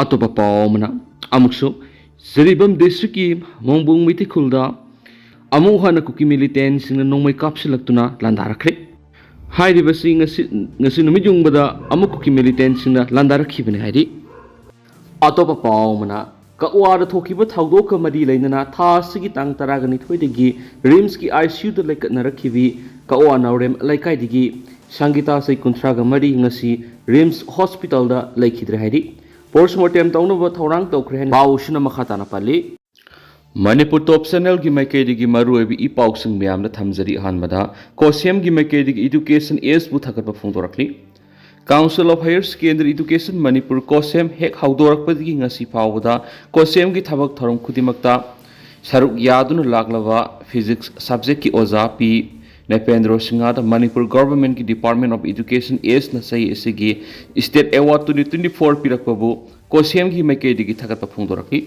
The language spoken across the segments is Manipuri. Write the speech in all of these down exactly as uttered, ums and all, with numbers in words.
ꯑꯇꯣꯞꯄ ꯄꯥꯎ ꯑꯃꯅ ꯑꯃꯨꯛꯁꯨ ꯖꯤꯔꯤꯕꯥꯝ ꯗꯤꯁꯇ꯭ꯔꯤꯛꯀꯤ ꯃꯣꯡꯕꯨꯡ ꯃꯩꯇꯩ ꯈꯨꯜꯗ ꯑꯃꯨꯛ ꯍꯟꯅ ꯀꯨꯀꯤ ꯃꯤꯂꯤꯇꯦꯟꯁꯤꯡꯅ ꯅꯣꯡꯃꯩ ꯀꯥꯞꯁꯤꯜꯂꯛꯇꯨꯅ ꯂꯥꯟꯗꯥꯔꯛꯈ꯭ꯔꯦ꯫ ꯍꯥꯏꯔꯤꯕꯁꯤ ꯉꯁꯤ, ꯉꯁꯤ ꯅꯨꯃꯤꯠ ꯌꯨꯡꯕꯗ ꯑꯃꯨꯛ ꯀꯨꯀꯤ ꯃꯤꯂꯤꯇꯦꯟꯁꯤꯡꯅ ꯂꯥꯟꯗꯥꯔꯛꯈꯤꯕꯅꯤ ꯍꯥꯏꯔꯤ꯫ ꯑꯇꯣꯞꯄ ꯄꯥꯎ ꯑꯃꯅ, ꯀꯛꯋꯥꯗ ꯊꯣꯛꯈꯤꯕ ꯊꯧꯗꯣꯛꯀ ꯃꯔꯤ ꯂꯩꯅꯅ ꯊꯥ ꯑꯁꯤꯒꯤ ꯇꯥꯡ ꯇꯔꯥꯒ ꯅꯤꯊꯣꯏꯗꯒꯤ ꯔꯤꯝꯁꯀꯤ ꯑꯥꯏ ꯁꯤ ꯌꯨꯗ ꯂꯩꯀꯠꯅꯔꯛꯈꯤꯕꯤ ꯀꯛꯋꯥ ꯅꯥꯎꯔꯦꯝ ꯂꯩꯀꯥꯏꯗꯒꯤ ꯁꯪꯒꯤꯇꯥ ꯆꯍꯤ ꯀꯨꯟꯊ꯭ꯔꯥꯒ ꯃꯔꯤ ꯉꯁꯤ ꯔꯤꯝꯁ ꯍꯣꯁꯄꯤꯇꯥꯜꯗ ꯂꯩꯈꯤꯗ꯭ꯔꯦ ꯍꯥꯏꯔꯤ꯫ ꯄꯣꯁꯃꯣꯔꯇꯦꯝ ꯇꯧꯅꯕ ꯊꯧꯔꯥꯡ ꯇꯧꯈ꯭ꯔꯦ ꯍꯥꯏꯅ ꯄꯥꯎꯁꯤꯅ ꯃꯈꯥ ꯇꯥꯅ ꯄꯜꯂꯤ꯫ ꯃꯅꯤꯄꯨꯔ ꯇꯣꯞ ꯆꯦꯅꯦꯜꯒꯤ ꯃꯥꯏꯀꯩꯗꯒꯤ ꯃꯔꯨꯑꯣꯏꯕ ꯏ ꯄꯥꯎꯁꯤꯡ ꯃꯌꯥꯝꯗ ꯊꯝꯖꯔꯤ꯫ ꯑꯍꯥꯟꯕꯗ, ꯀꯣꯁꯦꯝꯒꯤ ꯃꯥꯏꯀꯩꯗꯒꯤ ꯏꯗꯨꯀꯦꯁꯟ ꯑꯦꯁꯄꯨ ꯊꯥꯒꯠꯄ ꯐꯣꯡꯗꯣꯔꯛꯂꯤ꯫ Council of Higher Secondary Education Manipur, ꯀꯣꯁꯦꯝ, ꯍꯦꯛ ꯍꯧꯗꯣꯔꯛꯄꯗꯒꯤ ꯉꯁꯤ ꯐꯥꯎꯕꯗ ꯀꯣꯁꯦꯝꯒꯤ ꯊꯕꯛ ꯊꯧꯔꯝ ꯈꯨꯗꯤꯡꯃꯛꯇ ꯁꯔꯨꯛ ꯌꯥꯗꯨꯅ ꯂꯥꯛꯂꯕ ꯐꯤꯖꯤꯛꯁ ꯁꯕꯖꯦꯛꯀꯤ ꯑꯣꯖꯥ ꯄꯤ ꯅꯦꯄꯦꯟꯗ꯭ꯔꯣ ꯁꯤꯡꯍꯗ ꯃꯅꯤꯄꯨꯔ ꯒꯚꯔꯟꯃꯦꯟꯠꯀꯤ ꯗꯤꯄꯥꯔꯠꯃꯦꯟꯠ ꯑꯣꯐ ꯏꯗꯨꯀꯦꯁꯟ ꯑꯦꯁꯅ ꯆꯍꯤ ꯑꯁꯤꯒꯤ state award twenty twenty four ꯄꯤꯔꯛꯄꯕꯨ ꯀꯣꯁꯦꯝꯒꯤ ꯃꯥꯏꯀꯩꯗꯒꯤ ꯊꯥꯒꯠꯄ ꯐꯣꯡꯗꯣꯔꯛꯈꯤ꯫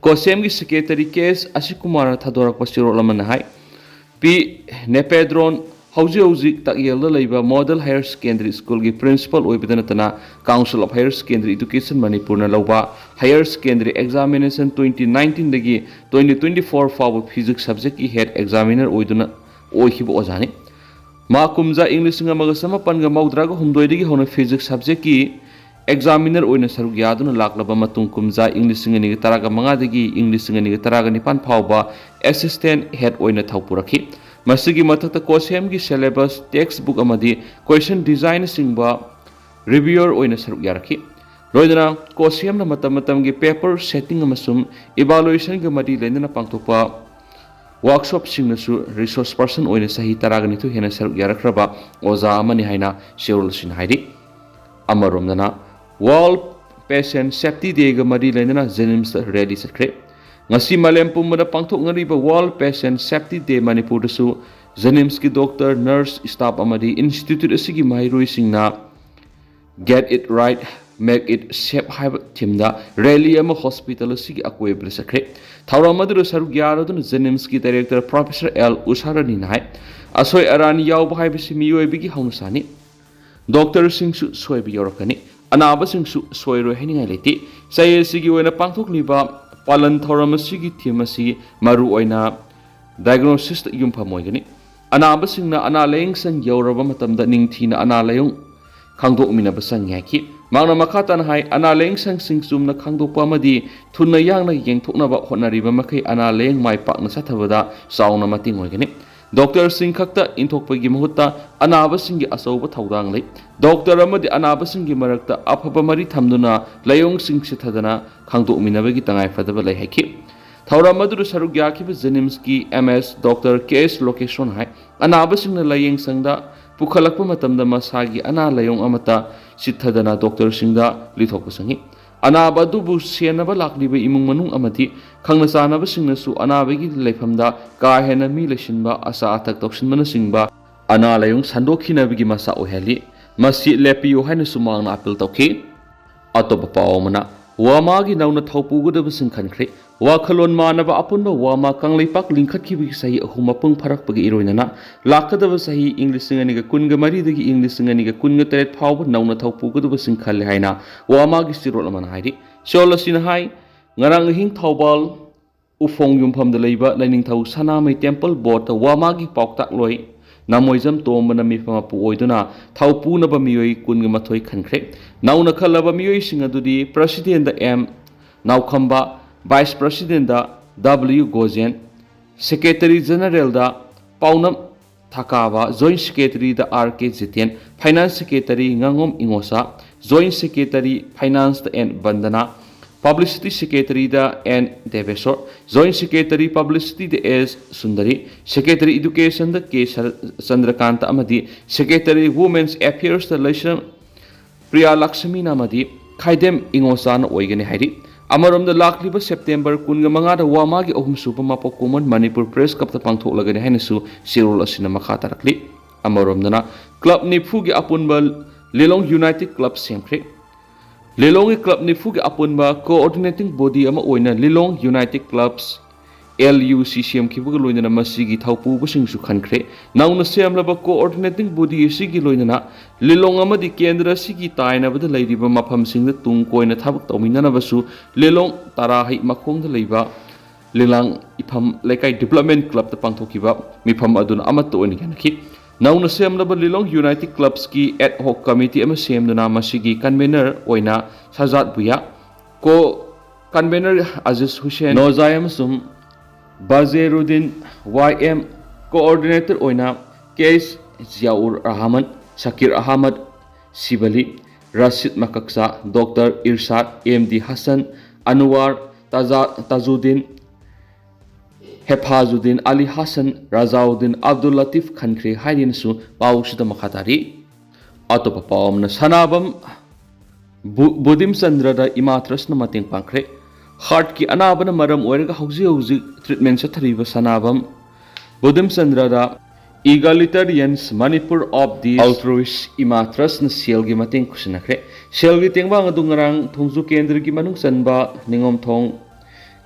ꯀꯣꯁꯦꯝꯒꯤ ꯁꯦꯀ꯭ꯔꯦꯇꯔꯤ ꯀꯦ ꯑꯦꯁ ꯑꯁꯤꯀꯨꯃꯥꯔꯅ ꯊꯥꯗꯣꯔꯛꯄ ꯆꯦꯔꯣꯜ ꯑꯃꯅ ꯍꯥꯏ, ꯄꯤ ꯅꯦꯄꯦꯗ꯭ꯔꯣꯟ ꯍꯧꯖꯤꯛ ꯍꯧꯖꯤꯛ ꯇꯥꯛꯌꯦꯜꯗ ꯂꯩꯕ ꯃꯣꯗꯦꯜ ꯍꯥꯌꯔ ꯁꯦꯀꯦꯟꯗꯔꯤ ꯁ꯭ꯀꯨꯜꯒꯤ ꯄ꯭ꯔꯤꯟꯁꯤꯄꯥꯜ ꯑꯣꯏꯕꯗ ꯅꯠꯇꯅ, Council of Higher Secondary Education ꯃꯅꯤꯄꯨꯔꯅ ꯂꯧꯕ ꯍꯥꯌꯔ ꯁꯦꯀꯦꯟꯗꯔꯤ ꯑꯦꯛꯖꯥꯃꯤꯅꯦꯁꯟ ꯇ꯭ꯋꯦꯟꯇꯤ ꯅꯥꯏꯟꯇꯤꯟꯗꯒꯤ ꯇ꯭ꯋꯦꯟꯇꯤ ꯇ꯭ꯋꯦꯟꯇꯤ ꯐꯣꯔ ꯐꯥꯎꯕ ꯐꯤꯖꯤꯛꯁ ꯁꯕꯖꯦꯛꯀꯤ ꯍꯦꯗ ꯑꯦꯛꯖꯥꯃꯤꯅꯔ ꯑꯣꯏꯗꯨꯅ ꯑꯣꯏꯈꯤꯕ ꯑꯣꯖꯥꯅꯤ꯫ ꯃꯥ ꯀꯨꯝꯖꯥ ꯏꯪ ꯂꯤꯁꯤꯡ ꯑꯃꯒ ꯆꯃꯥꯄꯟꯒ ꯃꯧꯗ꯭ꯔꯥꯒ ꯍꯨꯝꯗꯣꯏꯗꯒꯤ ꯍꯧꯅ ꯐꯤꯖꯤꯛꯁ ꯁꯕꯖꯦꯛꯀꯤ ꯑꯦꯛꯖꯥꯃꯤꯅꯔ ꯑꯣꯏꯅ ꯁꯔꯨꯛ ꯌꯥꯗꯨꯅ ꯂꯥꯛꯂꯕ ꯃꯇꯨꯡ, ꯀꯨꯝꯖꯥ ꯏꯪ ꯂꯤꯁꯤꯡ ꯑꯅꯤꯒ ꯇꯔꯥꯒ ꯃꯉꯥꯗꯒꯤ ꯏꯪ ꯂꯤꯁꯤꯡ ꯑꯅꯤꯒ ꯇꯔꯥꯒ ꯅꯤꯄꯥꯟ ꯐꯥꯎꯕ ꯑꯦꯁꯤꯁꯇꯦꯟꯠ ꯍꯦꯗ ꯑꯣꯏꯅ ꯊꯧ ꯄꯨꯔꯛꯈꯤ꯫ ꯃꯁꯤꯒꯤ ꯃꯊꯛꯇ ꯀꯣꯁꯦꯝꯒꯤ ꯁꯦꯂꯦꯕꯁ, ꯇꯦꯛꯁ ꯕꯨꯛ ꯑꯃꯗꯤ ꯀ꯭ꯋꯦꯁꯟ ꯗꯤꯖꯥꯏꯟꯅꯆꯤꯡꯕ ꯔꯤꯚꯤꯌꯔ ꯑꯣꯏꯅ ꯁꯔꯨꯛ ꯌꯥꯔꯛꯈꯤ꯫ ꯂꯣꯏꯅꯅ ꯀꯣꯁꯦꯝꯅ ꯃꯇꯝ ꯃꯇꯝꯒꯤ ꯄꯦꯄꯔ ꯁꯦꯠꯇꯤꯡ ꯑꯃꯁꯨꯡ ꯏꯚꯥꯂꯨꯑꯦꯁꯟꯒ ꯃꯔꯤ ꯂꯩꯅꯅ ꯄꯥꯡꯊꯣꯛꯄ ꯋꯥꯔꯛꯁꯣꯞꯁꯤꯡꯅꯁꯨ ꯔꯤꯁꯣꯔꯁ ꯄꯔꯁꯟ ꯑꯣꯏꯅ ꯆꯍꯤ ꯇꯔꯥꯒ ꯅꯤꯊꯣꯏ ꯍꯦꯟꯅ ꯁꯔꯨꯛ ꯌꯥꯔꯛꯈ꯭ꯔꯕ ꯑꯣꯖꯥ ꯑꯃꯅꯤ ꯍꯥꯏꯅ ꯆꯦꯔꯣꯜ ꯑꯁꯤꯅ ꯍꯥꯏꯔꯤ꯫ ꯑꯃꯔꯣꯝꯗꯅ, World Patient Safety Dayꯒ ꯃꯔꯤ ꯂꯩꯅꯅ ꯖꯦꯅꯤꯝꯁꯇ ꯔꯦꯂꯤ ꯆꯠꯈ꯭ꯔꯦ꯫ ꯉꯁꯤ ꯃꯥꯂꯦꯝ ꯄꯨꯝꯕꯗ ꯄꯥꯡꯊꯣꯛꯅꯔꯤꯕ World Patient Safety Day ꯃꯅꯤꯄꯨꯔꯗꯁꯨ ꯖꯦꯅꯤꯝꯁꯀꯤ ꯗꯣꯛꯇꯔ, ꯅꯔꯁ, ꯁ꯭ꯇꯥꯐ ꯑꯃꯗꯤ ꯏꯟꯁꯇꯤꯇ꯭ꯌꯨꯠ ꯑꯁꯤꯒꯤ ꯃꯍꯩꯔꯣꯏꯁꯤꯡꯅ Get it right, make it safe ꯍꯥꯏꯕ ꯊꯤꯝꯗ ꯔꯦꯂꯤ ꯑꯃ ꯍꯣꯁꯄꯤꯇꯥꯜ ꯑꯁꯤꯒꯤ ꯑꯀꯣꯏꯕꯗ ꯆꯠꯈ꯭ꯔꯦ꯫ ꯊꯧꯔꯝ ꯑꯗꯨꯗ ꯁꯔꯨꯛ ꯌꯥꯔꯗꯨꯅ ꯖꯦꯅꯤꯝꯁꯀꯤ ꯗꯥꯏꯔꯦꯛꯇꯔ ꯄ꯭ꯔꯣꯐꯦꯁꯔ ꯑꯦꯜ ꯎꯁꯥꯔꯥꯅꯤꯅ ꯍꯥꯏ, ꯑꯁꯣꯏ ꯑꯔꯥꯟ ꯌꯥꯎꯕ ꯍꯥꯏꯕꯁꯤ ꯃꯤꯑꯣꯏꯕꯒꯤ ꯍꯧꯅꯁꯥꯅꯤ꯫ ꯗꯣꯛꯇꯔꯁꯤꯡꯁꯨ ꯁꯣꯏꯕ ꯌꯥꯎꯔꯛꯀꯅꯤ꯫ ꯑꯅꯥꯕꯁꯤꯡꯁꯨ ꯁꯣꯏꯔꯣꯏ ꯍꯥꯏꯅꯤꯡꯉꯥꯏ ꯂꯩꯇꯦ꯫ ꯆꯍꯤ ꯑꯁꯤꯒꯤ ꯑꯣꯏꯅ ꯄꯥꯡꯊꯣꯛꯂꯤꯕ ꯄꯥꯂꯟ ꯊꯧꯔꯝ ꯑꯁꯤꯒꯤ theme ꯑꯁꯤ ꯃꯔꯨꯑꯣꯏꯅ diagnosisꯇ ꯌꯨꯝꯐꯝ ꯑꯣꯏꯒꯅꯤ꯫ ꯑꯅꯥꯕꯁꯤꯡꯅ ꯑꯅꯥ ꯂꯥꯌꯦꯡ ꯁꯪ ꯌꯧꯔꯕ ꯃꯇꯝꯗ ꯅꯤꯡꯊꯤꯅ ꯑꯅꯥ ꯂꯥꯌꯦꯡ ꯈꯪꯗꯣꯛꯃꯤꯟꯅꯕ ꯆꯪꯏ ꯍꯥꯏꯈꯤ꯫ ꯃꯍꯥꯛꯅ ꯃꯈꯥ ꯇꯥꯅ ꯍꯥꯏ, ꯑꯅꯥ ꯂꯥꯌꯦꯡ ꯁꯪꯁꯤꯡ ꯆꯨꯝꯅ ꯈꯪꯗꯣꯛꯄ ꯑꯃꯗꯤ ꯊꯨꯅ ꯌꯥꯡꯅ ꯌꯦꯡꯊꯣꯛꯅꯕ ꯍꯣꯠꯅꯔꯤꯕ ꯃꯈꯩ ꯑꯅꯥ ꯂꯥꯌꯦꯡ ꯃꯥꯏ ꯄꯥꯛꯅ ꯆꯠꯊꯕꯗ ꯆꯥꯎꯅ ꯃꯇꯦꯡ ꯑꯣꯏꯒꯅꯤ꯫ ꯗꯣꯛꯇꯔꯁꯤꯡ ꯈꯛꯇ ꯏꯟꯊꯣꯛꯄꯒꯤ ꯃꯍꯨꯠꯇ ꯑꯅꯥꯕꯁꯤꯡꯒꯤ ꯑꯆꯧꯕ ꯊꯧꯗꯥꯡ ꯂꯩ꯫ ꯗꯣꯛꯇꯔ ꯑꯃꯗꯤ ꯑꯅꯥꯕꯁꯤꯡꯒꯤ ꯃꯔꯛꯇ ꯑꯐꯕ ꯃꯔꯤ ꯊꯝꯗꯨꯅ ꯂꯥꯌꯣꯡꯁꯤꯡ ꯆꯤꯊꯗꯅ ꯈꯪꯗꯣꯛꯃꯤꯟꯅꯕꯒꯤ ꯇꯉꯥꯏꯐꯗꯕ ꯂꯩ ꯍꯥꯏꯈꯤ꯫ ꯊꯧꯔꯝ ꯑꯗꯨꯗ ꯁꯔꯨꯛ ꯌꯥꯈꯤꯕ JNIMSꯀꯤ MS ꯗꯣꯛꯇꯔ ꯀꯦ ꯑꯦꯁ ꯂꯣꯀꯦꯁꯣꯟ ꯍꯥꯏ, ꯑꯅꯥꯕꯁꯤꯡꯅ ꯂꯥꯌꯦꯡ ꯁꯪꯗ ꯄꯨꯈꯠꯂꯛꯄ ꯃꯇꯝꯗ ꯃꯁꯥꯒꯤ ꯑꯅꯥ ꯂꯥꯌꯣꯡ ꯑꯃꯠꯇ ꯆꯤꯠꯊꯗꯅ ꯗꯣꯛꯇꯔꯁꯤꯡꯗ ꯂꯤꯊꯣꯛꯄ ꯆꯪꯏ꯫ ꯑꯅꯥꯕ ꯑꯗꯨꯕꯨ ꯁꯦꯟꯅꯕ ꯂꯥꯛꯂꯤꯕ ꯏꯃꯨꯡ ꯃꯅꯨꯡ ꯑꯃꯗꯤ ꯈꯪꯅ ꯆꯥꯟꯅꯕꯁꯤꯡꯅꯁꯨ ꯑꯅꯥꯕꯒꯤ ꯂꯩꯐꯝꯗ ꯀꯥ ꯍꯦꯟꯅ ꯃꯤ ꯂꯩꯁꯤꯟꯕ, ꯑꯆꯥ ꯑꯊꯛ ꯇꯧꯁꯤꯟꯕꯅꯆꯤꯡꯕ ꯑꯅꯥ ꯂꯥꯌꯣꯡ ꯁꯟꯗꯣꯛꯈꯤꯅꯕꯒꯤ ꯃꯆꯥꯛ ꯑꯣꯏꯍꯜꯂꯤ꯫ ꯃꯁꯤ ꯂꯦꯞꯄꯤꯌꯨ ꯍꯥꯏꯅꯁꯨ ꯃꯍꯥꯛꯅ ꯑꯥꯄꯤꯜ ꯇꯧꯈꯤ꯫ ꯑꯇꯣꯞꯄ ꯄꯥꯎ ꯑꯃꯅ, ꯋꯥꯃꯥꯒꯤ ꯅꯧꯅ ꯊꯧꯄꯨꯒꯗꯕꯁꯤꯡ ꯈꯟꯈ꯭ꯔꯦ꯫ ꯋꯥꯈꯜꯂꯣꯟ ꯃꯥꯟꯅꯕ ꯑꯄꯨꯟꯕ ꯋꯥꯃꯥ ꯀꯪꯂꯩꯄꯥꯛ ꯂꯤꯡꯈꯠꯈꯤꯕꯒꯤ ꯆꯍꯤ ꯑꯍꯨꯝ ꯃꯄꯨꯡ ꯐꯥꯔꯛꯄꯒ ꯏꯔꯣꯏꯅꯅ ꯂꯥꯛꯀꯗꯕ ꯆꯍꯤ ꯏꯪ ꯂꯤꯁꯤꯡ ꯑꯅꯤꯒ ꯀꯨꯟꯒ ꯃꯔꯤꯗꯒꯤ ꯏꯪ ꯂꯤꯁꯤꯡ ꯑꯅꯤꯒ ꯀꯨꯟꯒ ꯇꯔꯦꯠ ꯐꯥꯎꯕ ꯅꯧꯅ ꯊꯧꯄꯨꯒꯗꯕꯁꯤꯡ ꯈꯜꯂꯦ ꯍꯥꯏꯅ ꯋꯥꯃꯥꯒꯤ ꯆꯦꯔꯣꯜ ꯑꯃꯅ ꯍꯥꯏꯔꯤ꯫ ꯆꯦꯔꯣꯜ ꯑꯁꯤꯅ ꯍꯥꯏ, ꯉꯔꯥꯡ ꯑꯍꯤꯡ ꯊꯧꯕꯥꯜ ꯎꯐꯣꯡ ꯌꯨꯝꯐꯝꯗ ꯂꯩꯕ ꯂꯥꯏꯅꯤꯡꯊꯧ ꯁꯅꯥꯃꯍꯤ ꯇꯦꯝꯄꯜ ꯕꯣꯔꯗꯇ ꯋꯥꯃꯥꯒꯤ ꯄꯥꯎꯇꯥꯛꯂꯣꯏ ꯅꯃꯣꯏꯖꯝ ꯇꯣꯝꯕꯅ ꯃꯤꯐꯝ ꯃꯄꯨ ꯑꯣꯏꯗꯨꯅ ꯊꯧꯄꯨꯅꯕ ꯃꯤꯑꯣꯏ ꯀꯨꯟꯒ ꯃꯥꯊꯣꯏ ꯈꯟꯈ꯭ꯔꯦ꯫ ꯅꯧꯅ ꯈꯜꯂꯕ ꯃꯤꯑꯣꯏꯁꯤꯡ ꯑꯗꯨꯗꯤ president M Naokhamba, vice president W Gojen, secretary ꯖꯦꯅꯔꯦꯜꯗ ꯄꯥꯎꯅꯝ ꯊꯀꯥꯕ, ꯖꯣꯏꯟ ꯁꯦꯀ꯭ꯔꯦꯇꯔꯤꯗ R K Jiten, finance secretary ꯉꯥꯉꯣꯝ ꯏꯉꯣꯆꯥ, ꯖꯣꯏꯟ ꯁꯦꯀ꯭ꯔꯦꯇꯔꯤ ꯐꯥꯏꯅꯥꯟꯁꯇ ꯑꯦꯟ ꯕꯟꯗꯅꯥ, ꯄꯕ꯭ꯂꯤꯁꯤꯇꯤ ꯁꯦꯀ꯭ꯔꯦꯇꯔꯤꯗ ꯑꯦꯟ ꯗꯦꯕꯦꯁꯣꯔ, ꯖꯣꯏꯟ ꯁꯦꯀ꯭ꯔꯦꯇꯔꯤ ꯄꯕ꯭ꯂꯤꯁꯤꯇꯤꯗ ꯑꯦꯁ ꯁꯨꯟꯗꯔꯤ, ꯁꯦꯀ꯭ꯔꯦꯇꯔꯤ ꯏꯗꯨꯀꯦꯁꯟꯗ ꯀꯦ ꯁꯔ-, ꯆꯟꯗ꯭ꯔꯀꯥꯟꯇ ꯑꯃꯗꯤ ꯁꯦꯀ꯭ꯔꯦꯇꯔꯤ ꯋꯨꯃꯦꯟꯁ ꯑꯦꯐꯤꯌꯔꯁꯇ ꯂꯩꯁ꯭ꯔꯝ ꯄ꯭ꯔꯤꯌꯥ ꯂꯛꯁꯃꯤꯅ ꯑꯃꯗꯤ ꯈꯥꯏꯗꯦꯝ ꯏꯉꯣꯆꯥꯅ ꯑꯣꯏꯒꯅꯤ ꯍꯥꯏꯔꯤ꯫ ꯑꯃꯔꯣꯝꯗ ꯂꯥꯛꯂꯤꯕ ꯁꯦꯞꯇꯦꯝꯕꯔ ꯀꯨꯟꯒ ꯃꯉꯥꯗ ꯋꯥꯃꯥꯒꯤ ꯑꯍꯨꯝꯁꯨꯕ ꯃꯄꯣꯛ ꯀꯨꯝꯑꯣꯟ ꯃꯅꯤꯄꯨꯔ ꯄ꯭ꯔꯦꯁ ꯀ꯭ꯂꯕꯇ ꯄꯥꯡꯊꯣꯛꯂꯒꯅꯤ ꯍꯥꯏꯅꯁꯨ ꯆꯦꯔꯣꯜ ꯑꯁꯤꯅ ꯃꯈꯥ ꯇꯥꯔꯛꯂꯤ꯫ ꯑꯃꯔꯣꯝꯗꯅ ꯀ꯭ꯂꯕ ꯅꯤꯐꯨꯒꯤ ꯑꯄꯨꯟꯕ ꯂꯤꯂꯣꯡ ꯌꯨꯅꯥꯏꯇꯦꯗ ꯀ꯭ꯂꯕ ꯁꯦꯝꯈ꯭ꯔꯦ꯫ ꯂꯤꯂꯣꯡꯒꯤ ꯀ꯭ꯂꯕ ꯅꯤꯐꯨꯒꯤ ꯑꯄꯨꯟꯕ ꯀꯣꯑꯣꯔꯗꯤꯅꯦꯇꯤꯡ ꯕꯣꯗꯤ ꯑꯃ ꯑꯣꯏꯅ ꯂꯤꯂꯣꯡ ꯌꯨꯅꯥꯏꯇꯦꯗ ꯀ꯭ꯂꯕꯁ ꯑꯦꯜ ꯌꯨ ꯁꯤ ꯁꯦꯝꯈꯤꯕꯒ ꯂꯣꯏꯅꯅ ꯃꯁꯤꯒꯤ ꯊꯧꯄꯨꯕꯁꯤꯡꯁꯨ ꯈꯟꯈ꯭ꯔꯦ꯫ ꯅꯧꯅ ꯁꯦꯝꯂꯕ coordinating body ꯑꯁꯤꯒꯤ ꯂꯣꯏꯅꯅ ꯂꯤꯂꯣꯡ ꯑꯃꯗꯤ ꯀꯦꯟꯗ꯭ꯔ ꯑꯁꯤꯒꯤ ꯇꯥꯏꯅꯕꯗ ꯂꯩꯔꯤꯕ ꯃꯐꯝꯁꯤꯡꯗ ꯇꯨꯡ ꯀꯣꯏꯅ ꯊꯕꯛ ꯇꯧꯃꯤꯟꯅꯅꯕꯁꯨ ꯂꯤꯂꯣꯡ ꯇꯔꯥꯍꯩ ꯃꯈꯣꯡꯗ ꯂꯩꯕ ꯂꯤꯂꯥꯡ ꯏꯐꯝ ꯂꯩꯀꯥꯏ development clubꯇ ꯄꯥꯡꯊꯣꯛꯈꯤꯕ ꯃꯤꯐꯝ ꯑꯗꯨꯅ ꯑꯃꯠꯇ ꯑꯣꯏꯅ ꯌꯥꯅꯈꯤ꯫ ꯅꯧꯅ ꯁꯦꯝꯂꯕ ꯂꯤꯂꯣꯡ United Clubꯁꯀꯤ ad hoc committee ꯑꯃ ꯁꯦꯝꯗꯨꯅ ꯃꯁꯤꯒꯤ convener ꯑꯣꯏꯅ ꯁꯍꯖꯥꯗ ꯚꯨꯌꯥ, co convener ꯑꯖꯤꯖ ꯍꯨꯁꯦꯟ ꯅꯣꯖꯥꯏ ꯑꯃꯁꯨꯡ ꯕꯖꯦꯔꯨꯗꯤꯟ ꯋꯥꯏ ꯑꯦꯝ, coordinator ꯑꯣꯏꯅ ꯀꯦ ꯑꯦꯁ ꯖꯤꯌꯥꯎꯔ Ahmad, ꯁꯀꯤꯔ Ahmad ꯁꯤꯕꯂꯤ, ꯔꯥꯁꯤꯗ ꯃꯀꯛꯁꯥ, doctor ꯏꯔꯁꯥꯗ, M D Hasan, ꯑꯅꯨꯋꯥꯔ, ꯇꯥꯖꯥ-, ꯇꯥꯖꯨꯗꯤꯟ, ꯍꯦꯐꯥꯖꯨꯗꯤꯟ ꯑꯂꯤ ꯍꯁꯟ, ꯔꯥꯖꯥꯎꯗꯤꯟ ꯑꯕꯗꯨꯜ ꯂꯇꯤꯐ ꯈꯟꯈ꯭ꯔꯦ ꯍꯥꯏꯗꯨꯅꯁꯨ ꯄꯥꯎꯁꯤꯗ ꯃꯈꯥ ꯇꯥꯔꯤ꯫ ꯑꯇꯣꯞꯄ ꯄꯥꯎ ꯑꯃꯅ, ꯁꯅꯥꯕꯝ ꯕꯨ-, ꯕꯨꯗꯤꯝ ꯆꯟꯗ꯭ꯔꯗ ꯏꯃꯥ ꯇ꯭ꯔꯁꯅ ꯃꯇꯦꯡ ꯄꯥꯡꯈ꯭ꯔꯦ꯫ ꯍꯥꯔꯠꯀꯤ ꯑꯅꯥꯕꯅ ꯃꯔꯝ ꯑꯣꯏꯔꯒ ꯍꯧꯖꯤꯛ ꯍꯧꯖꯤꯛ ꯇ꯭ꯔꯤꯠꯃꯦꯟ ꯆꯠꯊꯔꯤꯕ Sanabam ꯕꯨꯗꯤꯝ ꯆꯟꯗ꯭ꯔꯗ Egalitarians Manipur of the Altruist ꯏꯃꯥ ꯇ꯭ꯔꯁꯅ ꯁꯦꯜꯒꯤ ꯃꯇꯦꯡ ꯈꯨꯠꯁꯤꯟꯅꯈ꯭ꯔꯦ꯫ ꯁꯦꯜꯒꯤ ꯇꯦꯡꯕꯥꯡ ꯑꯗꯨ ꯉꯔꯥꯡ ꯊꯣꯡꯖꯨ ꯀꯦꯟꯗ꯭ꯔꯒꯤ ꯃꯅꯨꯡ ꯆꯟꯕ ꯅꯤꯉꯣꯝꯊꯣꯡ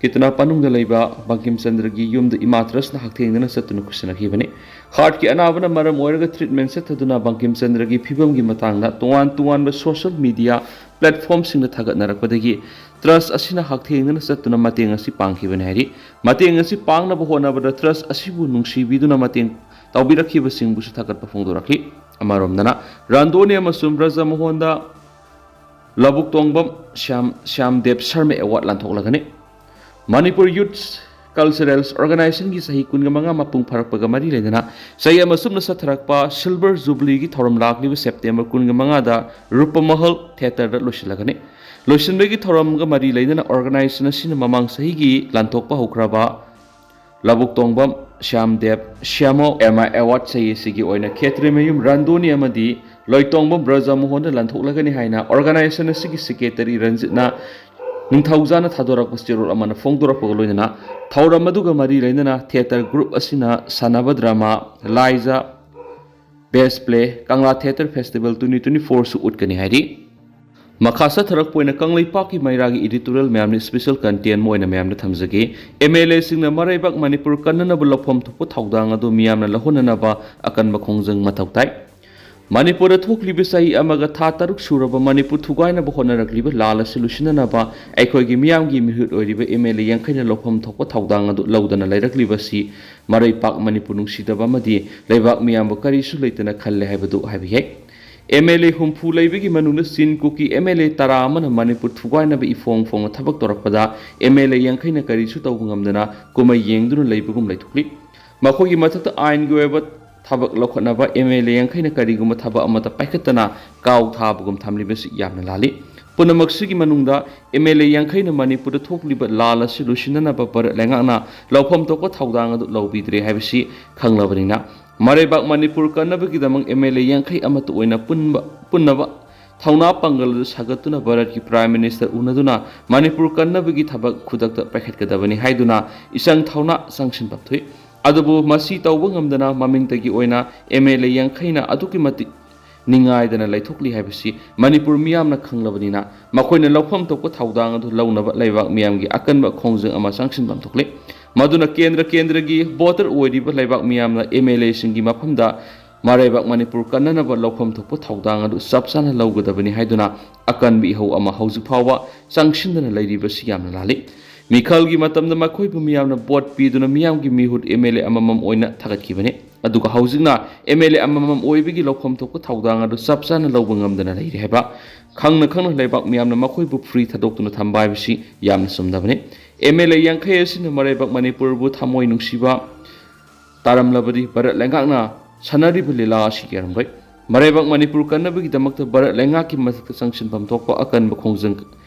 ꯀꯤꯇꯅꯥ ꯄꯅꯨꯡꯗ ꯂꯩꯕ ꯕꯪꯀꯤꯝ ꯆꯟꯗ꯭ꯔꯒꯤ ꯌꯨꯝꯗ ꯏꯃꯥ ꯇ꯭ꯔꯁꯅ ꯍꯛꯊꯦꯡꯅꯅ ꯆꯠꯇꯨꯅ ꯈꯨꯠꯁꯤꯟꯅꯈꯤꯕꯅꯤ꯫ ꯍꯥꯔꯠꯀꯤ ꯑꯅꯥꯕꯅ ꯃꯔꯝ ꯑꯣꯏꯔꯒ ꯇ꯭ꯔꯤꯠꯃꯦꯟ ꯆꯠꯊꯗꯨꯅ ꯕꯪꯀꯤꯝ ꯆꯟꯗ꯭ꯔꯒꯤ ꯐꯤꯕꯝꯒꯤ ꯃꯇꯥꯡꯗ ꯇꯣꯉꯥꯟ ꯇꯣꯉꯥꯟꯕ ꯁꯣꯁꯤꯌꯦꯜ ꯃꯤꯗꯤꯌꯥ ꯄ꯭ꯂꯦꯠꯐꯣꯔꯝꯁꯤꯡꯗ ꯊꯥꯒꯠꯅꯔꯛꯄꯗꯒꯤ ꯇ꯭ꯔꯁ ꯑꯁꯤꯅ ꯍꯛꯊꯦꯡꯅꯅ ꯆꯠꯇꯨꯅ ꯃꯇꯦꯡ ꯑꯁꯤ ꯄꯥꯡꯈꯤꯕꯅꯤ ꯍꯥꯏꯔꯤ꯫ ꯃꯇꯦꯡ ꯑꯁꯤ ꯄꯥꯡꯅꯕ ꯍꯣꯠꯅꯕꯗ ꯇ꯭ꯔꯁ ꯑꯁꯤꯕꯨ ꯅꯨꯡꯁꯤꯕꯤꯗꯨꯅ ꯃꯇꯦꯡ ꯇꯧꯕꯤꯔꯛꯈꯤꯕꯁꯤꯡꯕꯨꯁꯨ ꯊꯥꯒꯠꯄ ꯐꯣꯡꯗꯣꯔꯛꯂꯤ꯫ ꯑꯃꯔꯣꯝꯗꯅ, ꯔꯥꯟꯗꯣꯅꯤ ꯑꯃꯁꯨꯡ ꯕ꯭ꯔꯖꯃꯣꯍꯟꯗ ꯂꯧꯕꯨꯛ ꯇꯣꯡꯕꯝ ꯁ꯭ꯌꯥꯝ, ꯁ꯭ꯌꯥꯝ ꯗꯦꯕ ꯁꯔꯃ ꯑꯦꯋꯥꯔꯗ ꯂꯥꯟꯊꯣꯛꯂꯒꯅꯤ꯫ ꯃꯅꯤꯄꯨꯔ ꯌꯨꯠꯁ ꯀꯜꯆꯔꯦꯜꯁ ꯑꯣꯔꯒꯅꯥꯏꯖꯦꯁꯟꯒꯤ ꯆꯍꯤ ꯀꯨꯟꯒ ꯃꯉꯥ ꯃꯄꯨꯡ ꯐꯥꯔꯛꯄꯒ ꯃꯔꯤ ꯂꯩꯅꯅ ꯆꯌꯦꯠ ꯑꯃ ꯆꯨꯝꯅ ꯆꯠꯊꯔꯛꯄ ꯁꯤꯜꯚꯔ ꯖꯨꯕꯤꯂꯤꯒꯤ ꯊꯧꯔꯝ ꯂꯥꯛꯂꯤꯕ ꯁꯦꯞꯇꯦꯝꯕꯔ ꯀꯨꯟꯒ ꯃꯉꯥꯗ ꯔꯨꯄꯃꯍꯜ ꯊꯤꯌꯦꯇꯔꯗ ꯂꯣꯏꯁꯤꯜꯂꯒꯅꯤ꯫ ꯂꯣꯏꯁꯤꯟꯕꯒꯤ ꯊꯧꯔꯝꯒ ꯃꯔꯤ ꯂꯩꯅꯅ ꯑꯣꯔꯒꯅꯥꯏꯖꯦꯁꯟ ꯑꯁꯤꯅ ꯃꯃꯥꯡ ꯆꯍꯤꯒꯤ ꯂꯥꯟꯊꯣꯛꯄ ꯍꯧꯈ꯭ꯔꯕ ꯂꯧꯕꯨꯛ ꯇꯣꯡꯕꯝ ꯁ꯭ꯌꯥꯝ ꯗꯦꯕ, ꯁ꯭ꯌꯥꯃꯣ ꯑꯦꯃꯥ ꯑꯦꯋꯥꯔꯗ ꯆꯍꯤ ꯑꯁꯤꯒꯤ ꯑꯣꯏꯅ ꯈꯦꯇ꯭ꯔꯤꯃꯌꯨꯝ ꯔꯥꯟꯗꯣꯅꯤ ꯑꯃꯗꯤ ꯂꯣꯏꯇꯣꯡꯕꯝ ꯕ꯭ꯔꯖꯃꯣꯍꯟꯗ ꯂꯥꯟꯊꯣꯛꯂꯒꯅꯤ ꯍꯥꯏꯅ ꯑꯣꯔꯒꯅꯥꯏꯖꯦꯁꯟ ꯑꯁꯤꯒꯤ ꯁꯦꯀ꯭ꯔꯦꯇꯔꯤ ꯔꯟꯖꯤꯠꯅ ꯅꯤꯡꯊꯧꯖꯥꯅ ꯊꯥꯗꯣꯔꯛꯄ ꯆꯦꯔꯣꯜ ꯑꯃꯅ ꯐꯣꯡꯗꯣꯔꯛꯄꯒ ꯂꯣꯏꯅꯅ ꯊꯧꯔꯝ ꯑꯗꯨꯒ ꯃꯔꯤ ꯂꯩꯅꯅ ꯊꯤꯌꯦꯇꯔ ꯒ꯭ꯔꯨꯞ ꯑꯁꯤꯅ ꯁꯥꯟꯅꯕ ꯗ꯭ꯔꯃꯥ, ꯂꯥꯏꯖ, ꯕꯦꯁ ꯄ꯭ꯂꯦ, ꯀꯪꯂꯥ ꯊꯤꯌꯦꯇꯔ ꯐꯦꯁꯇꯤꯚꯦꯜ twenty twenty fourꯁꯨ ꯎꯠꯀꯅꯤ ꯍꯥꯏꯔꯤ꯫ ꯃꯈꯥ ꯆꯠꯊꯔꯛꯄ ꯑꯣꯏꯅ ꯀꯪꯂꯩꯄꯥꯛꯀꯤ ꯃꯩꯔꯥꯒꯤ editorial ꯃꯌꯥꯝꯅ special content ꯑꯃ ꯑꯣꯏꯅ ꯃꯌꯥꯝꯗ ꯊꯝꯖꯒꯦ꯫ M L A ꯁꯤꯡꯅ ꯃꯔꯩꯕꯥꯛ ꯃꯅꯤꯄꯨꯔ ꯀꯟꯅꯅꯕ ꯂꯧꯐꯝ ꯊꯣꯛꯄ ꯊꯧꯗꯥꯡ ꯑꯗꯨ ꯃꯤꯌꯥꯝꯅ ꯂꯧꯍꯟꯅꯅꯕ ꯑꯀꯟꯕ ꯈꯣꯡꯖꯪ ꯃꯊꯧ ꯇꯥꯏ꯫ ꯃꯅꯤꯄꯨꯔꯗ ꯊꯣꯛꯂꯤꯕ ꯆꯍꯤ ꯑꯃꯒ ꯊꯥ ꯇꯔꯨꯛ ꯁꯨꯔꯕ ꯃꯅꯤꯄꯨꯔ ꯊꯨꯒꯥꯏꯅꯕ ꯍꯣꯠꯅꯔꯛꯂꯤꯕ ꯂꯥꯜ ꯑꯁꯤ ꯂꯣꯏꯁꯤꯟꯅꯅꯕ ꯑꯩꯈꯣꯏꯒꯤ ꯃꯤꯌꯥꯝꯒꯤ ꯃꯤꯍꯨꯠ ꯑꯣꯏꯔꯤꯕ M L A ꯌꯥꯡꯈꯩꯅ ꯂꯧꯐꯝ ꯊꯣꯛꯄ ꯊꯧꯗꯥꯡ ꯑꯗꯨ ꯂꯧꯗꯅ ꯂꯩꯔꯛꯂꯤꯕꯁꯤ ꯃꯔꯩꯄꯥꯛ ꯃꯅꯤꯄꯨꯔ ꯅꯨꯡꯁꯤꯗꯕ ꯑꯃꯗꯤ ꯂꯩꯕꯥꯛ ꯃꯤꯌꯥꯝꯕꯨ ꯀꯔꯤꯁꯨ ꯂꯩꯇꯅ ꯈꯜꯂꯦ ꯍꯥꯏꯕꯗꯨ ꯍꯥꯏꯕ ꯌꯥꯏ꯫ M L A ꯍꯨꯝꯐꯨ ꯂꯩꯕꯒꯤ ꯃꯅꯨꯡꯗ ꯆꯤꯟ ꯀꯣꯛꯀꯤ M L A ꯇꯔꯥ ꯑꯃꯅ ꯃꯅꯤꯄꯨꯔ ꯊꯨꯒꯥꯏꯅꯕ ꯏꯐꯣꯡ ꯐꯣꯡꯅ ꯊꯕꯛ ꯇꯧꯔꯛꯄꯗ M L A ꯌꯥꯡꯈꯩꯅ ꯀꯔꯤꯁꯨ ꯇꯧꯕ ꯉꯝꯗꯅ ꯀꯨꯝꯍꯩ ꯌꯦꯡꯗꯨꯅ ꯂꯩꯕꯒꯨꯝ ꯂꯩꯊꯣꯛꯂꯤ꯫ ꯃꯈꯣꯏꯒꯤ ꯃꯊꯛꯇ ꯑꯥꯏꯟꯒꯤ ꯑꯣꯏꯕ ꯊꯕꯛ ꯂꯧꯈꯠꯅꯕ M L A ꯌꯥꯡꯈꯩꯅ ꯀꯔꯤꯒꯨꯝꯕ ꯊꯕꯛ ꯑꯃꯠꯇ ꯄꯥꯏꯈꯠꯇꯅ ꯀꯥꯎ ꯊꯥꯕꯒꯨꯝ ꯊꯝꯂꯤꯕꯁꯤ ꯌꯥꯝꯅ ꯂꯥꯜꯂꯤ꯫ ꯄꯨꯝꯅꯃꯛꯁꯤꯒꯤ ꯃꯅꯨꯡꯗ M L A ꯌꯥꯡꯈꯩꯅ ꯃꯅꯤꯄꯨꯔꯗ ꯊꯣꯛꯂꯤꯕ ꯂꯥꯜ ꯑꯁꯤ ꯂꯣꯏꯁꯤꯟꯅꯅꯕ ꯚꯥꯔꯠ ꯂꯩꯉꯥꯛꯅ ꯂꯧꯐꯝ ꯊꯣꯛꯄ ꯊꯧꯗꯥꯡ ꯑꯗꯨ ꯂꯧꯕꯤꯗ꯭ꯔꯦ ꯍꯥꯏꯕꯁꯤ ꯈꯪꯂꯕꯅꯤꯅ, ꯃꯔꯩꯕꯥꯛ ꯃꯅꯤꯄꯨꯔ ꯀꯟꯅꯕꯒꯤꯗꯃꯛ M L A ꯌꯥꯡꯈꯩ ꯑꯃꯠꯇ ꯑꯣꯏꯅ ꯄꯨꯟꯕ, ꯄꯨꯟꯅꯕ ꯊꯧꯅꯥ ꯄꯥꯡꯒꯜ ꯑꯗꯨ ꯁꯥꯒꯠꯇꯨꯅ ꯚꯥꯔꯠꯀꯤ Prime Minister ꯎꯅꯗꯨꯅ ꯃꯅꯤꯄꯨꯔ ꯀꯟꯅꯕꯒꯤ ꯊꯕꯛ ꯈꯨꯗꯛꯇ ꯄꯥꯏꯈꯠꯀꯗꯕꯅꯤ ꯍꯥꯏꯗꯨꯅ ꯏꯆꯪ ꯊꯧꯅꯥ ꯆꯪꯁꯤꯟꯐꯝ ꯊꯣꯛꯏ꯫ ꯑꯗꯨꯕꯨ ꯃꯁꯤ ꯇꯧꯕ ꯉꯝꯗꯅ ꯃꯃꯤꯡꯇꯒꯤ ꯑꯣꯏꯅ M L A ꯌꯥꯡꯈꯩꯅ ꯑꯗꯨꯛꯀꯤ ꯃꯇꯤꯛ ꯅꯤꯡꯉꯥꯏꯗꯅ ꯂꯩꯊꯣꯛꯂꯤ ꯍꯥꯏꯕꯁꯤ ꯃꯅꯤꯄꯨꯔ ꯃꯤꯌꯥꯝꯅ ꯈꯪꯂꯕꯅꯤꯅ, ꯃꯈꯣꯏꯅ ꯂꯧꯐꯝ ꯊꯣꯛꯄ ꯊꯧꯗꯥꯡ ꯑꯗꯨ ꯂꯧꯅꯕ ꯂꯩꯕꯥꯛ ꯃꯤꯌꯥꯝꯒꯤ ꯑꯀꯟꯕ ꯈꯣꯡꯖꯪ ꯑꯃ ꯆꯪꯁꯤꯟꯐꯝ ꯊꯣꯛꯂꯤ꯫ ꯃꯗꯨꯅ ꯀꯦꯟꯗ꯭ꯔ ꯀꯦꯟꯗ꯭ꯔꯒꯤ voter ꯑꯣꯏꯔꯤꯕ ꯂꯩꯕꯥꯛ ꯃꯤꯌꯥꯝꯅ M L A ꯁꯤꯡꯒꯤ ꯃꯐꯝꯗ ꯃꯔꯩꯕꯥꯛ ꯃꯅꯤꯄꯨꯔ ꯀꯟꯅꯅꯕ ꯂꯧꯐꯝ ꯊꯣꯛꯄ ꯊꯧꯗꯥꯡ ꯑꯗꯨ ꯆꯞ ꯆꯥꯅ ꯂꯧꯒꯗꯕꯅꯤ ꯍꯥꯏꯗꯨꯅ ꯑꯀꯟꯕ ꯏꯍꯧ ꯑꯃ ꯍꯧꯖꯤꯛ ꯐꯥꯎꯕ ꯆꯪꯁꯤꯟꯗꯅ ꯂꯩꯔꯤꯕꯁꯤ ꯌꯥꯝꯅ ꯂꯥꯜꯂꯤ꯫ ꯃꯤꯈꯜꯒꯤ ꯃꯇꯝꯗ ꯃꯈꯣꯏꯕꯨ ꯃꯤꯌꯥꯝꯅ vote ꯄꯤꯗꯨꯅ ꯃꯤꯌꯥꯝꯒꯤ ꯃꯤꯍꯨꯠ M L A ꯑꯃꯃꯝ ꯑꯣꯏꯅ ꯊꯥꯒꯠꯈꯤꯕꯅꯤ꯫ ꯑꯗꯨꯒ ꯍꯧꯖꯤꯛꯅ M L A ꯑꯃꯃꯝ ꯑꯣꯏꯕꯒꯤ ꯂꯧꯐꯝ ꯊꯣꯛꯄ ꯊꯧꯗꯥꯡ ꯑꯗꯨ ꯆꯞ ꯆꯥꯅ ꯂꯧꯕ ꯉꯝꯗꯅ ꯂꯩꯔꯤ ꯍꯥꯏꯕ, ꯈꯪꯅ ꯈꯪꯅ ꯂꯩꯕꯥꯛ ꯃꯤꯌꯥꯝꯅ ꯃꯈꯣꯏꯕꯨ free ꯊꯥꯗꯣꯛꯇꯨꯅ ꯊꯝꯕ ꯍꯥꯏꯕꯁꯤ ꯌꯥꯝꯅ ꯆꯨꯝꯗꯕꯅꯤ꯫ M L A ꯌꯥꯡꯈꯩ ꯑꯁꯤꯅ ꯃꯔꯩꯕꯥꯛ ꯃꯅꯤꯄꯨꯔꯕꯨ ꯊꯃꯣꯏ ꯅꯨꯡꯁꯤꯕ ꯇꯥꯔꯝꯂꯕꯗꯤ ꯚꯥꯔꯠ ꯂꯩꯉꯥꯛꯅ ꯁꯥꯟꯅꯔꯤꯕ ꯂꯤꯂꯥ ꯑꯁꯤ ꯌꯥꯔꯝꯂꯣꯏ꯫ ꯃꯔꯩꯕꯥꯛ ꯃꯅꯤꯄꯨꯔ ꯀꯟꯅꯕꯒꯤꯗꯃꯛꯇ ꯚꯥꯔꯠ ꯂꯩꯉꯥꯛꯀꯤ ꯃꯊꯛꯇ ꯆꯪꯁꯤꯟꯐꯝ ꯊꯣꯛꯄ ꯑꯀꯟꯕ ꯈꯣꯡꯖꯪ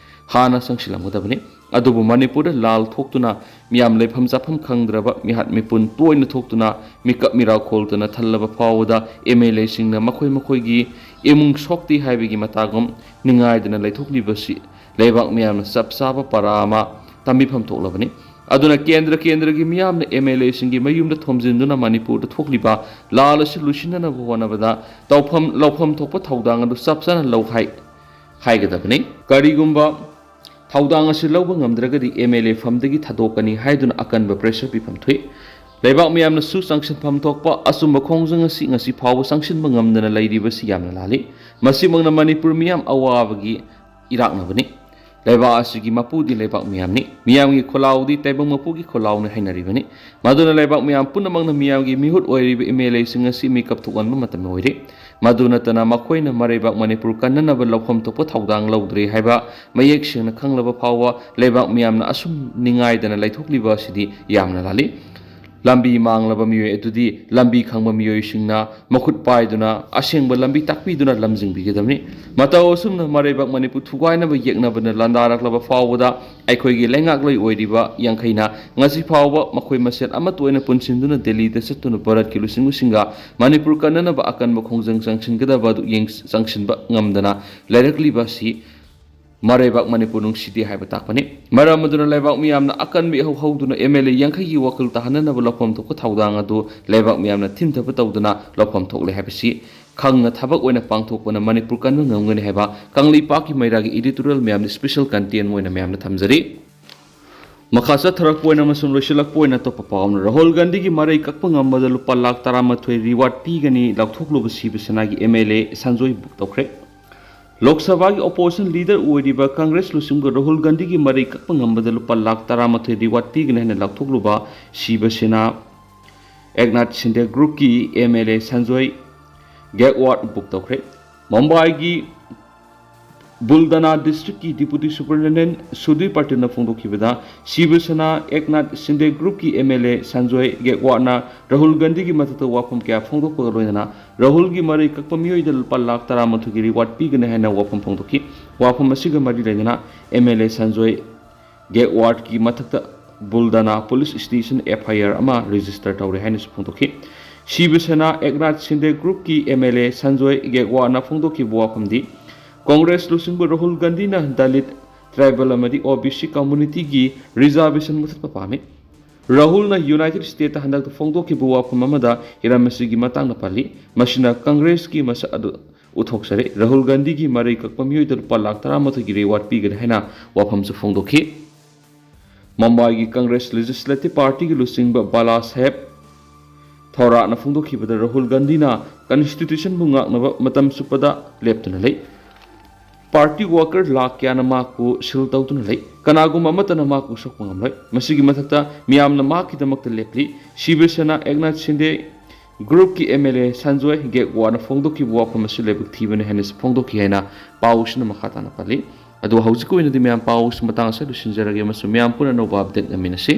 ꯍꯥꯟꯅ ꯆꯪꯁꯤꯜꯂꯝꯒꯗꯕꯅꯤ꯫ ꯑꯗꯨꯕꯨ ꯃꯅꯤꯄꯨꯔꯗ ꯂꯥꯜ ꯊꯣꯛꯇꯨꯅ ꯃꯤꯌꯥꯝ ꯂꯩꯐꯝ ꯆꯥꯐꯝ ꯈꯪꯗ꯭ꯔꯕ, ꯃꯤꯍꯥꯠ ꯃꯤꯄꯨꯟ ꯇꯣꯏꯅ ꯊꯣꯛꯇꯨꯅ ꯃꯤꯀꯞ ꯃꯤꯔꯥꯎꯈꯣꯜꯇꯅ ꯊꯜꯂꯕ ꯐꯥꯎꯕꯗ M L A ꯁꯤꯡꯅ ꯃꯈꯣꯏ ꯃꯈꯣꯏꯒꯤ ꯏꯃꯨꯡ ꯁꯣꯛꯇꯦ ꯍꯥꯏꯕꯒꯤ ꯃꯇꯥꯒꯨꯝ ꯅꯤꯡꯉꯥꯏꯗꯅ ꯂꯩꯊꯣꯛꯂꯤꯕꯁꯤ ꯂꯩꯕꯥꯛ ꯃꯤꯌꯥꯝꯅ ꯆꯞ ꯆꯥꯕ ꯄꯔꯥ ꯑꯃ ꯇꯝꯕꯤꯐꯝ ꯊꯣꯛꯂꯕꯅꯤ꯫ ꯑꯗꯨꯅ ꯀꯦꯟꯗ꯭ꯔ ꯀꯦꯟꯗ꯭ꯔꯒꯤ ꯃꯤꯌꯥꯝꯅ M L A ꯁꯤꯡꯒꯤ ꯃꯌꯨꯝꯗ ꯊꯣꯝꯖꯤꯟꯗꯨꯅ ꯃꯅꯤꯄꯨꯔꯗ ꯊꯣꯛꯂꯤꯕ ꯂꯥꯜ ꯑꯁꯤ ꯂꯣꯏꯁꯤꯟꯅꯅꯕ ꯍꯣꯠꯅꯕꯗ ꯇꯧꯐꯝ, ꯂꯧꯐꯝ ꯊꯣꯛꯄ ꯊꯧꯗꯥꯡ ꯑꯗꯨ ꯆꯞ ꯆꯥꯅ ꯂꯧ ꯍꯥꯏ꯫ ꯍꯥꯏꯒꯗꯕꯅꯤ꯫ ꯀꯔꯤꯒꯨꯝꯕ ꯊꯧꯗꯥꯡ ꯑꯁꯤ ꯂꯧꯕ ꯉꯝꯗ꯭ꯔꯒꯗꯤ ꯑꯦꯝ ꯑꯦꯜ ꯑꯦ ꯐꯝꯗꯒꯤ ꯊꯥꯗꯣꯛꯀꯅꯤ ꯍꯥꯏꯗꯨꯅ ꯑꯀꯟꯕ pressure ꯄꯤꯐꯝ ꯊꯣꯛꯏ꯫ ꯂꯩꯕꯥꯛ ꯃꯤꯌꯥꯝꯅꯁꯨ ꯆꯪꯁꯤꯟꯐꯝ ꯊꯣꯛꯄ ꯑꯆꯨꯝꯕ ꯈꯣꯡꯖꯪ ꯑꯁꯤ ꯉꯁꯤ ꯐꯥꯎꯕ ꯆꯪꯁꯤꯟꯕ ꯉꯝꯗꯅ ꯂꯩꯔꯤꯕꯁꯤ ꯌꯥꯝꯅ ꯂꯥꯜꯂꯤ꯫ ꯃꯁꯤꯃꯛꯅ ꯃꯅꯤꯄꯨꯔ ꯃꯤꯌꯥꯝ ꯑꯋꯥꯕꯒꯤ ꯏꯔꯥꯛꯅꯕꯅꯤ꯫ ꯂꯩꯕꯥꯛ ꯑꯁꯤꯒꯤ ꯃꯄꯨꯗꯤ ꯂꯩꯕꯥꯛ ꯃꯤꯌꯥꯝꯅꯤ꯫ ꯃꯤꯌꯥꯝꯒꯤ ꯈꯣꯜꯂꯥꯎꯗꯤ ꯇꯥꯏꯕꯪ ꯃꯄꯨꯒꯤ ꯈꯣꯜꯂꯥꯎꯅꯤ ꯍꯥꯏꯅꯔꯤꯕꯅꯤ꯫ ꯃꯗꯨꯅ ꯂꯩꯕꯥꯛ ꯃꯤꯌꯥꯝ ꯄꯨꯝꯅꯃꯛꯅ ꯃꯤꯌꯥꯝꯒꯤ ꯃꯤꯍꯨꯠ ꯑꯣꯏꯔꯤꯕ ꯑꯦꯝ ꯑꯦꯜ ꯑꯦꯁꯤꯡ ꯑꯁꯤ ꯃꯤꯀꯞ ꯊꯣꯛꯍꯟꯕ ꯃꯇꯝ ꯑꯣꯏꯔꯦ꯫ ꯃꯗꯨ ꯅꯠꯇꯅ ꯃꯈꯣꯏꯅ ꯃꯔꯩꯕꯥꯛ ꯃꯅꯤꯄꯨꯔ ꯀꯟꯅꯅꯕ ꯂꯧꯐꯝ ꯊꯣꯛꯄ ꯊꯧꯗꯥꯡ ꯂꯧꯗ꯭ꯔꯦ ꯍꯥꯏꯕ ꯃꯌꯦꯛ ꯁꯦꯡꯅ ꯈꯪꯂꯕ ꯐꯥꯎꯕ ꯂꯩꯕꯥꯛ ꯃꯤꯌꯥꯝꯅ ꯑꯁꯨꯝ ꯅꯤꯡꯉꯥꯏꯗꯅ ꯂꯩꯊꯣꯛꯂꯤꯕ ꯑꯁꯤꯗꯤ ꯌꯥꯝꯅ ꯂꯥꯜꯂꯤ꯫ ꯂꯝꯕꯤ ꯃꯥꯡꯂꯕ ꯃꯤꯑꯣꯏ ꯑꯗꯨꯗꯤ ꯂꯝꯕꯤ ꯈꯪꯕ ꯃꯤꯑꯣꯏꯁꯤꯡꯅ ꯃꯈꯨꯠ ꯄꯥꯏꯗꯨꯅ ꯑꯁꯦꯡꯕ ꯂꯝꯕꯤ ꯇꯥꯛꯄꯤꯗꯨꯅ ꯂꯝꯖꯤꯡꯕꯤꯒꯗꯕꯅꯤ꯫ ꯃꯇꯧ ꯑꯁꯨꯝꯅ ꯃꯔꯩꯕꯥꯛ ꯃꯅꯤꯄꯨꯔ ꯊꯨꯒꯥꯏꯅꯕ ꯌꯦꯛꯅꯕꯅ ꯂꯥꯟꯗꯥꯔꯛꯂꯕ ꯐꯥꯎꯕꯗ ꯑꯩꯈꯣꯏꯒꯤ ꯂꯩꯉꯥꯛꯂꯣꯏ ꯑꯣꯏꯔꯤꯕ ꯌꯥꯡꯈꯩꯅ ꯉꯁꯤ ꯐꯥꯎꯕ ꯃꯈꯣꯏ ꯃꯁꯦꯜ ꯑꯃꯠꯇ ꯑꯣꯏꯅ ꯄꯨꯟꯁꯤꯟꯗꯨꯅ ꯗꯦꯜꯂꯤꯗ ꯆꯠꯇꯨꯅ ꯚꯥꯔꯠꯀꯤ ꯂꯨꯆꯤꯡꯕꯁꯤꯡꯒ ꯃꯅꯤꯄꯨꯔ ꯀꯟꯅꯅꯕ ꯑꯀꯟꯕ ꯈꯣꯡꯖꯪ ꯆꯪꯁꯤꯟꯒꯗꯕ ꯑꯗꯨ ꯌꯦꯡ-, ꯆꯪꯁꯤꯟꯕ ꯉꯝꯗꯅ ꯂꯩꯔꯛꯂꯤꯕ ꯑꯁꯤ ꯃꯔꯩꯕꯥꯛ ꯃꯅꯤꯄꯨꯔ ꯅꯨꯡꯁꯤꯗꯦ ꯍꯥꯏꯕ ꯇꯥꯛꯄꯅꯤ꯫ ꯃꯔꯝ ꯑꯗꯨꯅ ꯂꯩꯕꯥꯛ ꯃꯤꯌꯥꯝꯅ ꯑꯀꯟꯕ ꯏꯍꯧ ꯍꯧꯗꯨꯅ ꯑꯦꯝ ꯑꯦꯜ ꯑꯦ ꯌꯥꯡꯈꯩꯒꯤ ꯋꯥꯈꯜ ꯇꯥꯍꯟꯅꯅꯕ ꯂꯧꯐꯝ ꯊꯣꯛꯄ ꯊꯧꯗꯥꯡ ꯑꯗꯨ ꯂꯩꯕꯥꯛ ꯃꯤꯌꯥꯝꯅ ꯊꯤꯟꯊꯕ ꯇꯧꯗꯨꯅ ꯂꯧꯐꯝ ꯊꯣꯛꯂꯦ ꯍꯥꯏꯕꯁꯤ ꯈꯪꯅ ꯊꯕꯛ ꯑꯣꯏꯅ ꯄꯥꯡꯊꯣꯛꯄꯅ ꯃꯅꯤꯄꯨꯔ ꯀꯟꯕ ꯉꯝꯒꯅꯤ ꯍꯥꯏꯕ ꯀꯪꯂꯩꯄꯥꯛꯀꯤ ꯃꯩꯔꯥꯒꯤ editorial ꯃꯌꯥꯝꯅ special content ꯑꯣꯏꯅ ꯃꯌꯥꯝꯅ ꯊꯝꯖꯔꯤ꯫ ꯃꯈꯥ ꯆꯠꯊꯔꯛꯄ ꯑꯣꯏꯅ ꯑꯃꯁꯨꯡ ꯂꯣꯏꯁꯤꯜꯂꯛꯄ ꯑꯣꯏꯅ ꯑꯇꯣꯞꯄ ꯄꯥꯎ ꯑꯃꯅ, ꯔꯥꯍꯨꯜ ꯒꯥꯟꯙꯤꯒꯤ ꯃꯔꯩ ꯀꯛꯄ ꯉꯝꯕꯗ ꯂꯨꯄꯥ ꯂꯥꯈ ꯇꯔꯥꯃꯥꯊꯣꯏ reward ꯄꯤꯒꯅꯤ ꯂꯥꯎꯊꯣꯛꯂꯨꯕ ꯁꯤꯕ ꯁꯦꯅꯥꯒꯤ M L A Sanjoy book ꯇꯧꯈ꯭ꯔꯦ꯫ ꯂꯣꯛ ꯁꯚꯥꯒꯤ opposition leader ꯑꯣꯏꯔꯤꯕ ꯀꯪꯒ꯭ꯔꯦꯁ ꯂꯨꯆꯤꯡꯕ ꯔꯥꯍꯨꯜ ꯒꯥꯟꯙꯤꯒꯤ ꯃꯔꯩ ꯀꯛꯄ ꯉꯝꯕꯗ ꯂꯨꯄꯥ ꯂꯥꯈ ꯇꯔꯥꯃꯥꯊꯣꯏ reward ꯄꯤꯒꯅꯤ ꯍꯥꯏꯅ ꯂꯥꯎꯊꯣꯛꯂꯨꯕ ꯁꯤꯕ ꯁꯦꯅꯥ ꯑꯦꯛꯅꯥꯊ Shinde groupꯀꯤ M L A Sanjoy ꯒꯦꯛꯋꯥꯠ book ꯇꯧꯈ꯭ꯔꯦ꯫ ꯃꯨꯝꯕꯥꯏꯒꯤ ꯕꯨꯜꯗꯥꯅꯥ districtꯀꯤ deputy superintendent ꯁꯨꯙꯤꯔ ꯄꯇꯦꯜꯅ ꯐꯣꯡꯗꯣꯛꯈꯤꯕꯗ, ꯁꯤꯕ ꯁꯦꯅꯥ ꯑꯦꯛꯅꯥꯊ Shinde groupꯀꯤ M L A Sanjoy ꯒꯦꯛꯋꯥꯠꯅ Rahul ꯒꯥꯟꯙꯤꯒꯤ ꯃꯊꯛꯇ ꯋꯥꯐꯝ ꯀꯌꯥ ꯐꯣꯡꯗꯣꯛꯄꯒ ꯂꯣꯏꯅꯅ ꯔꯥꯍꯨꯜꯒꯤ ꯃꯔꯩ ꯀꯛꯄ ꯃꯤꯑꯣꯏꯗ ꯂꯨꯄꯥ ꯂꯥꯈ ꯇꯔꯥꯃꯥꯊꯣꯏꯒꯤ reward ꯄꯤꯒꯅꯤ ꯍꯥꯏꯅ ꯋꯥꯐꯝ ꯐꯣꯡꯗꯣꯛꯈꯤ꯫ ꯋꯥꯐꯝ ꯑꯁꯤꯒ ꯃꯔꯤ ꯂꯩꯅꯅ ꯑꯦꯝ ꯑꯦꯜ ꯑꯦ ꯁꯟꯖꯣꯏ ꯒꯦꯛꯋꯥꯠꯀꯤ ꯃꯊꯛꯇ ꯕꯨꯜꯗꯥꯅꯥ police station ꯑꯦꯐ ꯑꯥꯏ ꯑꯥꯔ ꯑꯃ register ꯇꯧꯔꯦ ꯍꯥꯏꯅꯁꯨ ꯐꯣꯡꯗꯣꯛꯈꯤ꯫ ꯁꯤꯕ ꯁꯦꯅꯥ ꯑꯦꯛꯅꯥꯊ Shinde groupꯀꯤ M L A Sanjoy ꯒꯦꯛꯋꯥꯠꯅ ꯐꯣꯡꯗꯣꯛꯈꯤꯕ ꯋꯥꯐꯝꯗꯤ, Congress ꯂꯨꯆꯤꯡꯕ ꯔꯥꯍꯨꯜ ꯒꯥꯟꯙꯤꯅ ꯗꯂꯤꯠ, tribal ꯑꯃꯗꯤ ꯑꯣ ꯕꯤ ꯁꯤ communityꯒꯤ reservation ꯃꯨꯊꯠꯄ ꯄꯥꯝꯃꯤ꯫ ꯔꯥꯍꯨꯜꯅ United Statesꯇ ꯍꯟꯗꯛꯇ ꯐꯣꯡꯗꯣꯛꯈꯤꯕ ꯋꯥꯐꯝ ꯑꯃꯗ ꯍꯤꯔꯝ ꯑꯁꯤꯒꯤ ꯃꯇꯥꯡꯗ ꯄꯜꯂꯤ, ꯃꯁꯤꯅ ꯀꯪꯒ꯭ꯔꯦꯁꯀꯤ ꯃꯁꯛ ꯑꯗꯨ ꯎꯠꯊꯣꯛꯆꯔꯦ꯫ ꯔꯥꯍꯨꯜ ꯒꯥꯟꯙꯤꯒꯤ ꯃꯔꯩ ꯀꯛꯄ ꯃꯤꯑꯣꯏꯗ ꯂꯨꯄꯥ ꯂꯥꯈ ꯇꯔꯥꯃꯥꯊꯣꯏꯒꯤ reward ꯄꯤꯒꯅꯤ ꯍꯥꯏꯅ ꯋꯥꯐꯝꯁꯨ ꯐꯣꯡꯗꯣꯛꯈꯤ꯫ ꯃꯨꯝꯕꯥꯏꯒꯤ Congress Legislative Partyꯒꯤ ꯂꯨꯆꯤꯡꯕ ꯕꯥꯂꯥ ꯁꯥꯍꯦꯕ ꯊꯧꯔꯥꯠꯅ ꯐꯣꯡꯗꯣꯛꯈꯤꯕꯗ ꯔꯥꯍꯨꯜ ꯒꯥꯟꯙꯤꯅ Constitutionꯕꯨ ꯉꯥꯛꯅꯕ ꯃꯇꯝ ꯆꯨꯞꯄꯗ ꯂꯦꯞꯇꯨꯅ ꯂꯩ꯫ Party worker ꯂꯥꯈ ꯀꯌꯥꯅ ꯃꯍꯥꯛꯄꯨ seal ꯇꯧꯗꯨꯅ ꯂꯩ꯫ ꯀꯅꯥꯒꯨꯝꯕ ꯑꯃꯠꯇꯅ ꯃꯍꯥꯛꯄꯨ ꯁꯣꯛꯄ ꯉꯝꯂꯣꯏ꯫ ꯃꯁꯤꯒꯤ ꯃꯊꯛꯇ ꯃꯤꯌꯥꯝꯅ ꯃꯍꯥꯛꯀꯤꯗꯃꯛꯇ ꯂꯦꯞꯂꯤ꯫ ꯁꯤꯕ ꯁꯦꯅꯥ ꯑꯦꯛꯅꯥꯊ ꯁꯤꯟꯗꯦ groupꯀꯤ MLA ꯁꯟꯖꯣꯏ ꯒꯦꯛꯋꯥꯅ ꯐꯣꯡꯗꯣꯛꯈꯤꯕ ꯋꯥꯐꯝ ꯑꯁꯤ ꯂꯥꯏꯕꯛ ꯊꯤꯕꯅꯤ ꯍꯥꯏꯅꯁꯨ ꯐꯣꯡꯗꯣꯛꯈꯤ ꯍꯥꯏꯅ ꯄꯥꯎꯁꯤꯅ ꯃꯈꯥ ꯇꯥꯅ ꯄꯜꯂꯤ꯫ ꯑꯗꯨ ꯍꯧꯖꯤꯛꯀꯤ ꯑꯣꯏꯅꯗꯤ ꯃꯌꯥꯝ ꯄꯥꯎꯁꯤ ꯃꯇꯥꯡ ꯑꯁꯤꯗ ꯂꯣꯏꯁꯤꯟꯖꯔꯒꯦ ꯑꯃꯁꯨꯡ ꯃꯌꯥꯝ ꯄꯨꯟꯅ ꯑꯅꯧꯕ update ꯉꯝꯃꯤꯟꯅꯁꯤ꯫